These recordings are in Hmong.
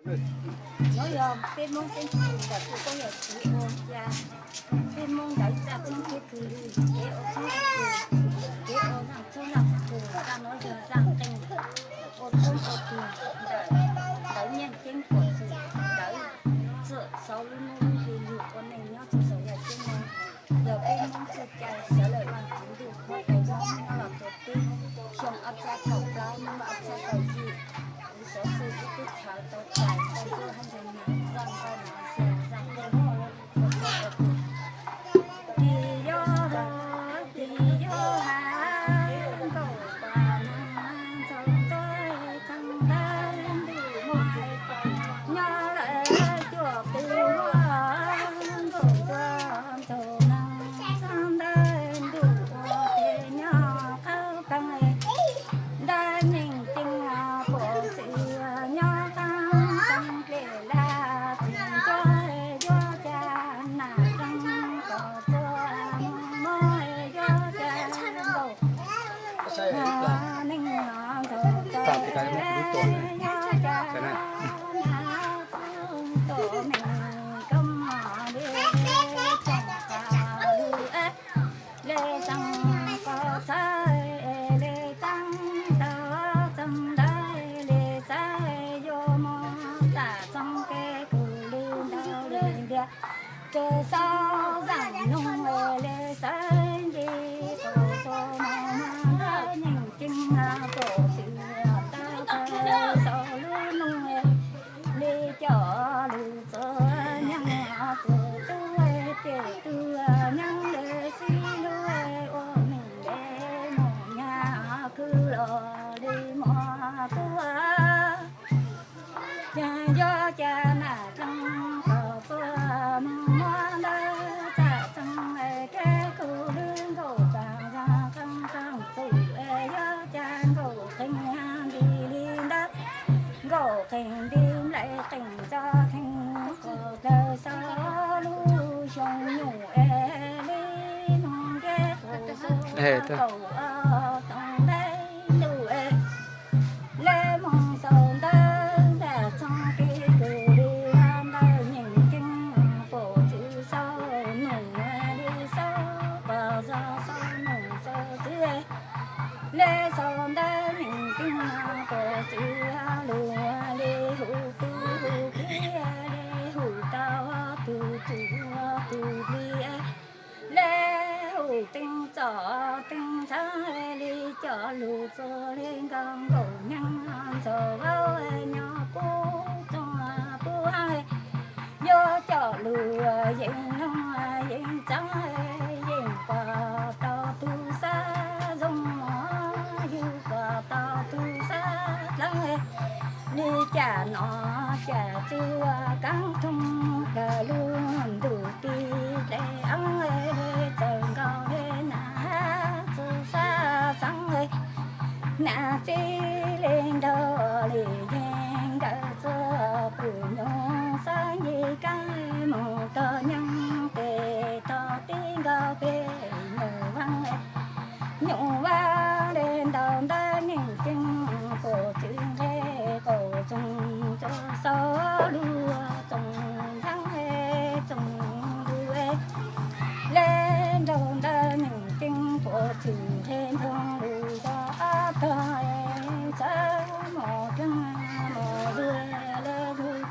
Nov yog peb Hmoob keeb kwm ntawm kuv phooj ywg txiv ua cia. Peb Hmoob ntawd txaj txheeb kev kws lwm, kev ua txheeb ua kws, kev ua zaaj txheeb zaaj kws, zaaj nuav yog zaaj qeej ua txheeb ua kws ntawm ntawv nyaaj ceeb puam txwm ntawd txuam xauv lub hnub lub hli lug ua neej nyob txug saum yaj ceeb no. Yog peb Hmoob txuj cai sawv daws Vaajtswv ntuj qhuav tau nyob los txug peb xyoo ob txhiab kaum plaub nub ob txhiab kaum yim, kuv xov xwm ib tub chaw tau txais tau ntsuab hab ntseeg nag zaaj nkauj nag xia zaaj qeej ua txheeb ua kws. Tis yob ha, tis yob ha, nkaum pas nag ntxoog ntxoog ntawd ntuj muag nyob lawm cuaj peb huab, ntuj ntxuag ntxoog nag ntxoog ntawd ntuj ua pem nyob qab qeej. Ntawd nyeem ceeb puam txwv nyob qab qeej dlej laj txwv ntsuab yuav ca nam zeeg kom txuag mob yuav ca nkaum neeg ntxoog ntxoog yuav ca nam txwv tuam neeg koob li tsoom qab lug le txeeb koj txhawb le txeeb tau txeeb ntawd le txawb yuav moog txam txoov kev kws lwm ntau le ntiag. Txawm xauv zaam noog le xawb nce tau txuas moog moog ntawd nyeem ceeb puam txwv tau tawg xauv lub noog le coj lug txuas nyeeg txuas tub ces tub nyeeg le xib hlub ua neeg le moog nyag khwv los le moog tuag. Yog ca nam zeeg kom txuas moog muab ntawd txam txeeb kev kws lwm nkaum pas zaaj qeej qeej txwv yuav ca nkaum qeej nti li ntawd nkaum qeej nti nplaim qeej txog theej kom tawg xauv lub xyoo nyuj es le moog nce kaum xub kaum ob toom ntaib ntuj es le moog xauv ntawd ntam txog kev kws le ntawd nyeem ceeb puam txwv xauv noog le xauv koj zog xauv noog xauv txwv le xauv ntawd nyeem ceeb puam txwv lug le hu tub hu kiv le hu tau tug txuj tug plig le hu teej txom teej ntxhab le coj lug txuas le nkaus nkaum nyeeg ntxhov vaub nyob kub txoog kub hav yuav coj lug yeej noog yeej txeeb yeej pom tau tug xab zoo yug pom tau tug xab dlawb li cas no cas txwv kaab thooj kawg lug ntuj tis dlej eeb le txawm nkaus le nam txwv xab xeeb nam txib le nraug le yeej nkawd txuag pum nyuj xab nce kaab moog tog nyeeg tes tog tib nkaus peb nyuj vaab nyuj vaab le ntaus ntawd nyeem ceeb puam txwv nqe qaum txoog txuas xauv lug txoog ntaab txoog lug le nraug ntawd nyeem ceeb puam txwv nqe ntxoog lug zog ob tog xab mos dlej mos lug le lug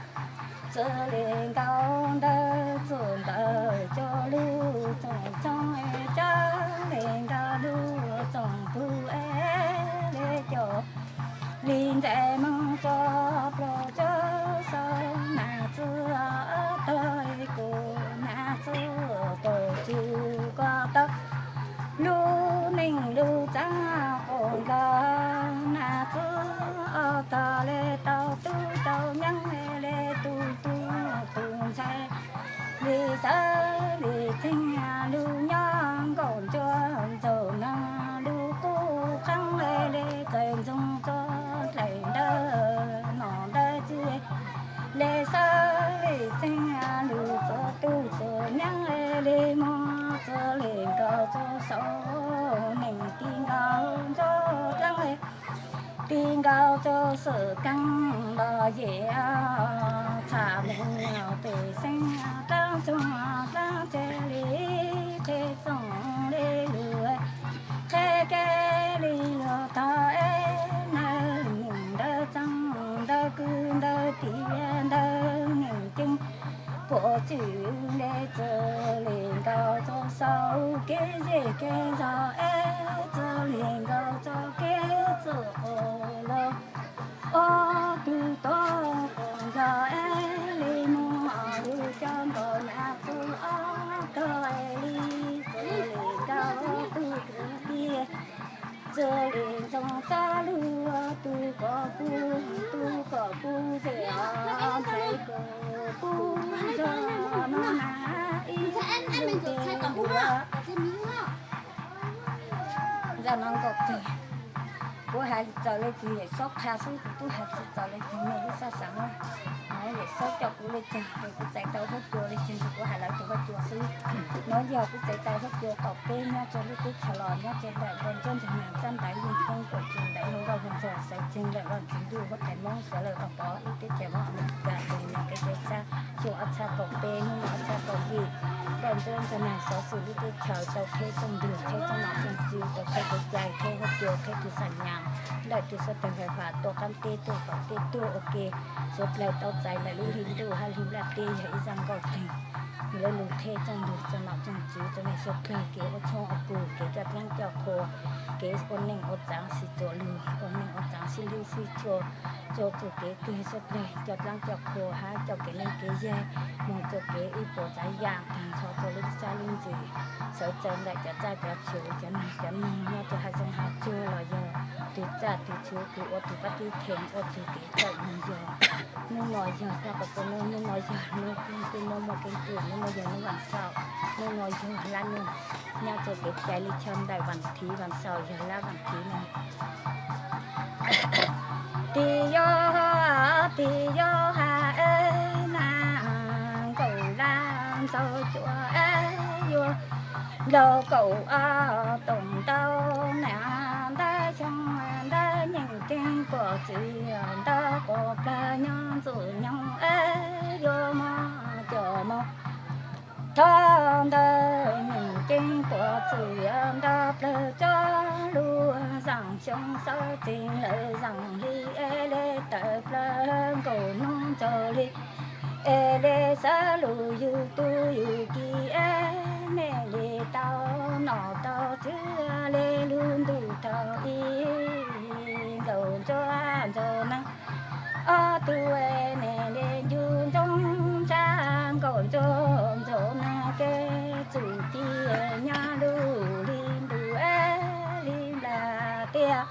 txawm le nkaus ntawd txuas ntawm cov lug txoom txoom cab le nkaus lug txoom tug le cov li ntxhais moog tso plaub cov xauv nam txwv ob tog kuv nam txwv kaum txwv koj tau lub neej lub txav qaum nkaus nam txwv ob tog le tau tub tau nyeeb le tu tub tu ntxhais li xawv li txheej lug nyob nkaum ncuav ntxaug nag lug kub qeeb le txawm ntxoog txog dlaim ntawd nom ntawd txiv le xawv li txheej lug txuas tub txuas nyeeb le moog txuas le nkaus txuas xauv neeg ti nkaus ntxoog dlaab ti nkaus Tau tso xwm keeb los yem tsham mus pem xeeb dlaab tsoog dlaab tse li, peb txooj le lug qheb kev li lug tog es nawb, nyeem ntawv txooj ntawv kwv ntawv tij ntawv nyeem ceeb puas tsuj le txwv le nkaus txoj saum kev zej kev zog es txwv le nkaus txoj kev txwv quas los ob tug tuam quas nrog es le moog lug cov nkaus nab txwv ob tog es li txwv le nkaus tug kwv tij txwv le ntxoog txaj lug tug kom kuv tug kom kuv zej os ntxhais kom kuv zog no na ib lub teb ntua. Zaj no nkaum kawg. Kuv has txaus le kawg Yawm Saub qha xwb, kuv tub has tsis txaus le kawg mej lub sab xav na. Nov Yawm Saub coj kuv le caag es kuv txais tau huab cua le caag, kuv has lawv tus huab cua xwb. Nov yog kuv txais tau huab cua qaum teb nyob rua lub teb chaws los nyob rua ntawm Nkauj Ntsuab Ntxawg Nag, Tsab Ntais, Yeej Toob, Kuam Tsuj, Ntawv Loog, Vaj Hwm Ntxawg, Xaiv Ceeg, Ntawm Vaj Ntxwv Ntuj, Huab Tais Moob, Suav Lawm, Vaj Pov, lub teb chaws Moob, Amelikas, Amelikas, Teb Tsaab, xyoo ob txhab kaum peb, hnub no ob txhab kaum yim. Nkauj Ntsuab Ntxawg Nag xov xwm lub teb chaws tau qheb txooj ntug, qheb txooj nom txooj tswv, tau qheb kev cai, qheb huab cua, qheb tus xam nyas, ntawm tus suav tawg fais fam tuaj qaab teb tuaj qaum teb tuaj ua ke, suav dlawg tau txais ntawm lub hli ntuj hab hli nplaj teb yog ib zaj nkauj dheeg. Yog lawv lug qheb txooj ntug txog nom txooj tswv rua mej suav dlawg kev ua tshoob ua kug, kev coj dlaab coj qhua, kev ua neej ua txaav sib txuas lug, ua neej ua txaav sib hlub sib txhua, txhua txuj kev kawg suav dlawg coj dlaab coj qhua hab coj kev neej kev yaig moog txuj kev ib puas txaav yaam taag nrho rua lub txaj lub ntsws, sawv txawv ntawm cov txaj cov tshua, cov noog cov noog nyob rua haav zoov haav tsuag los yog tug txaj tug tshua kws ua tug pab tib theem ua tug kev txawj moog yog. Nub no yog dlaab qhov txug nub, nub no yog nub keeb kwm, nub no yog nub vaam xaum, nub no yog lab nub nyob rua kev cai li chaw ntawm vaam thiv vaam xaum yog lab vaam thiv no. Tig yuav, tig yuav has es na, nkaum lab ntxaug cua es yuav nkaus kaum ob toom ntau na, ntawv xyoo ntawv nyeem ceeb puas txwv ntawv quas plawg nyob ntxwg nyoog es yuav moog cov moog thov ntawv nyeem ceeb puas txwv ntawv plawg tso lug zaam xyoo xawv txeeg lawm zaam hli es le tawm plawg nkaus nub ntsug li es le sawv lug yug tub yug ki es mej le tau nom tau tswv le lug ntuj thaum ib nkaus ntsuab ntxuag neeg ob tug es mej le ncu ntxoov ntsab nkaus ntsuab ntxuag neeg kev txum ci nyob lug li ntuj es li nplas tiaj.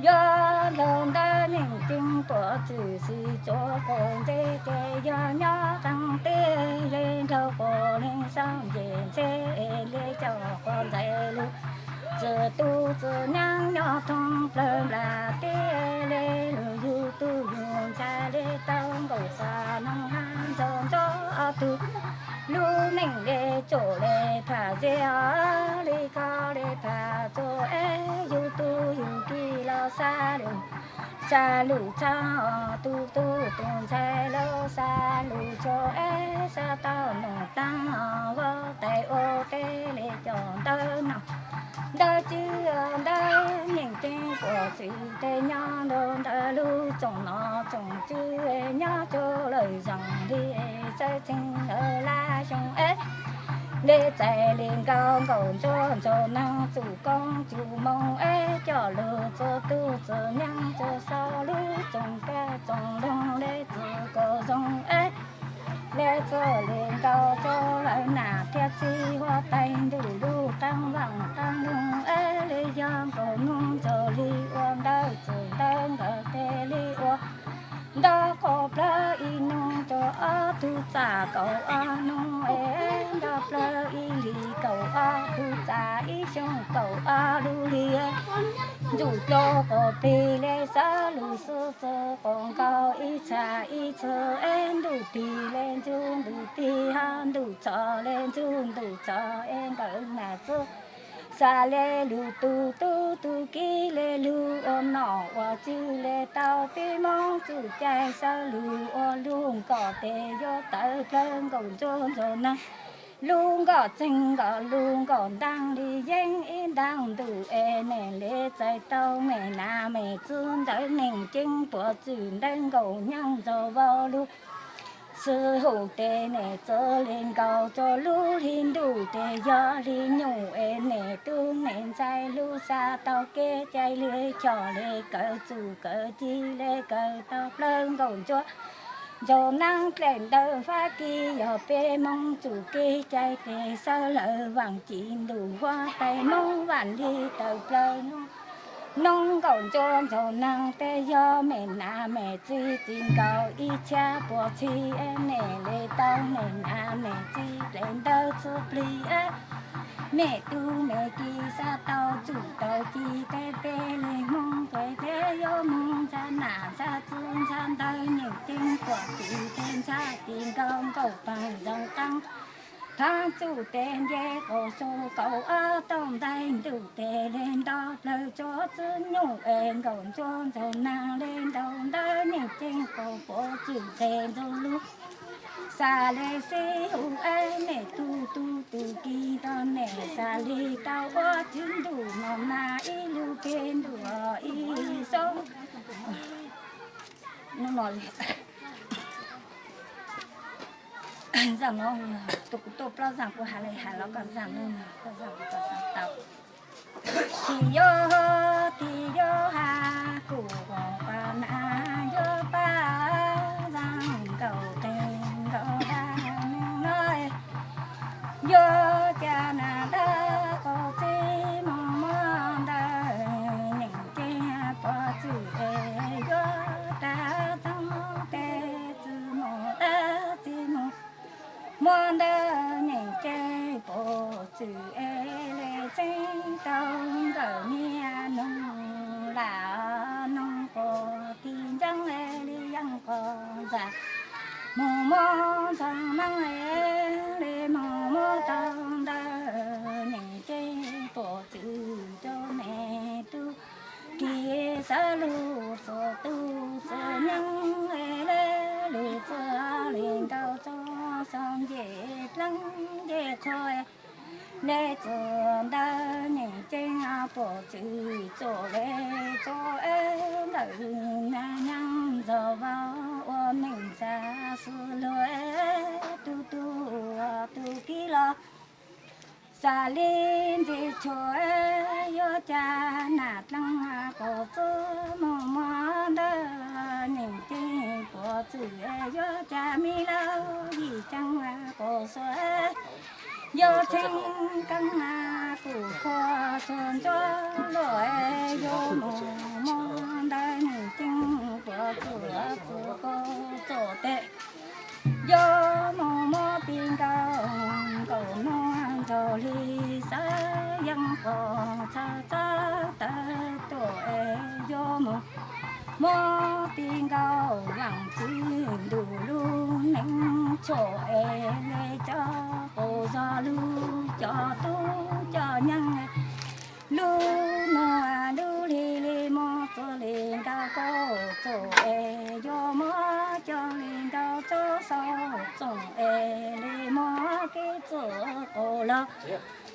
Yuav ntaug ntawv nyeem ceeb puas txwv xwm txuas quas ntse ces yog nyob qeeg teb le nraug quas le xaab nce ntse le coj quas ntxhais lug txwv tub txwv nyaab nyob thoob plawg nplas teb le lug yug tub yug ntxhais le tau nkaus xav noog hab ntxoov ntxoov ob tug lub neej le tsom le pham ze li kho le pham tso es yug tub yug ki los xav lug, xav lug txhab tub tub tug ntxhais los xav lug tso es xav tau noog taag huab tais ua teb le coj ntawv no. Ntawv tswv ntawv nyeem ceeb puas txwv tes nyob nrug ntawm lub tsoom nom tsoom tswv nyob rua lawm zaam li xawv txheej lawm lab xyoo es le txais le nkaus nkaus ntsuab ntxuag neeg txum koob txum moov es coj lug txug tub txug nyaab txug xaus lub tsoom kab tsoom loog le txug kom zoo es le txug le nkaus rua lawv nam thiab txhij huab tais ntuj lub qaab vaam qaab loog es le yog nkaus nub ntsug li ua ntawv txwv ntawv nkawd tes li ua ntawv quas plawg ib nub rua ob tug txam kaum ob nub es ntawv plawg ib hlis kaum ob tug txam ib xyoo kaum ob lub hli. Ntuj dlua quas plig le xav lug xwb txug quas nkaus ib txha ib txha es ntuj tig le ntuj ntuj tig hab ntuj txhov le ntuj ntuj txhov es nkawd nam txwv Xav le lug tu tub tu kiv le lug ua nom ua tswv le tau peb Moob txuj cai, xav lug ua lug nkoj tes yuav tawm plawg nkaum ntsuab ntsaum naag. Lub nkoj txeeg nkoj lug nkoj ntaag li yeeb ib ntaag ntuj es, neeg le txais tau mej nam mej txwv ntawd neeg ceeb puam txwv ntawd nkaum nyaab ntxaug vau lug. Xwb hum tes neeg txwv le nkaus txug lub hli ntuj tes yog hli nyuj es, neeg tub neeg ntxhais lug xav tau kev cai le choj le kawm txuj kawm ci le kawm tau plawg nkaum ntsuab ntsaum naag. Dlaim ntawd Fab Kis yog peb Moob txuj kev cai tes, xav lawv vaam ci ntuj huab tais Moob vaam li tawm plawg noob nkaum ntsuab ntsaum naag tes yog mej nam mej txiv txij nkaus ib txhiab puas txhib, neeg le tau mej nam mej txiv dlaim ntawd txuj plig. Mej tub mej kiv xav tau txuj tau ci tes, peb le Moob tes yuav moog ntxhab nam ntxhab txwv ntxhab ntawv nyeem ceeb puam txwv tes ntxhab ti nkaus nkaus paag zoo qaab. Thaab txuj tes nce qaum sua kaum ob tauj ntais ntuj tes le nto plawg tsuav txwv nyuj es, nkaum ntsuab ntsaum naag le ntaus ntawv nyeem ceeb qaum puam txwv tes ntxuj lug. Xav le sib hum es, mej tub tub tu kiv rua neeg xav li tau ua tswv ntuj no mas ib lub peb ntuj ib xoob. Zaaj no, tus kuv tuaj plaub zaaj kuv has le has los koj zaaj le koj zaaj, koj zaaj tau. Tim yuav tim yuav has kuv pab na, yuav pab zaaj nkaus tes nkaus dag no, yuav ca na dag qaum txij moog muab ntawv nyeem ceeb puam txwv es, yuav dag txoov tes txwv moog dag txij moog muab ntawv nyeem ceeb puam txwv es, le txeeb tau nkawm niaj noog lam noog quas tig ncaab es, le yeeb quas ntxag moog muab ntxhov naab es, le moog muab tau ntawv nyeem ceeb puam txwv rua mej tub kiv xaav lug txug tub txug nyeeb es, le lug txug le nkaus txug sau nce dlaab nce qhua es, le txug ntawv nyeem ceeb puam txwv txug le txug es, ntawm na nyaab ntxaug vau ua neeg xaav xwb lug es, tub tub tub kiv los xaav li ntxim tshua es, yuav ca nam dlaab quas txwv moog muab ntawv nyeem ceeb puam txwv es, yuav ca mi lauj yim ceeb quas xua es, yuav txheeb keeb kuv qhua txug ntsuab luaj es, yuav moog muab ntawv nyeem ceeb puam txwv txug kaum txug tes, yuav moog muab ti nkaus nkaus nuav ntsaug li xaav yeeb quas txhaj txhaj tawv tuaj es, yuav moog muab ti nkaus vaam txwv ntuj lub neej tshuaj es, le cov quas zog lug cov tub cov nyaab lub nuav lub hli le moog txug le nkaus kaum txug es, yuav muab coj le nkaus txug sau txoov es, le muab kev txwv quas los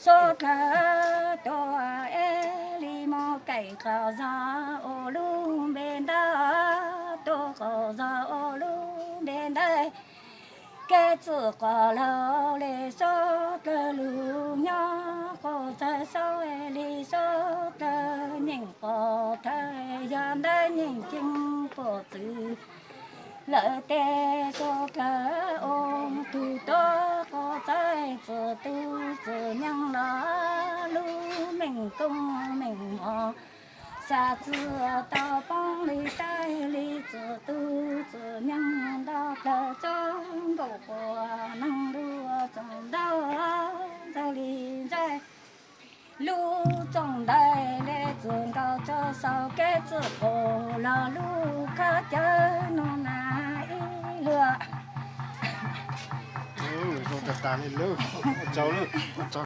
suav dlawg tuaj es, le muab kaim quas zog ua lub npe ntawd, tuaj quas zog ua lub npe ntawd. Kev txwv quas los le suav dlawg lug nyob quas txawg sau es, le suav dlawg nyeem quas thawj yog ntawv nyeem ceeb puam txwv lawm tes, suav dlawg ua tug tuab quas txawg txwv tub txwv nyaab los lub meej koob meej mom xaav txwv tau poob le taig le txwv tub txwv nyaab nto plawg txug nkaus quas neeg lug txoov ntau ntxaug li ntxaij. Lub txoov ntawd le txwv nkaus txug sau kev txwv quas los lub khaub cawv nuav na ib luag.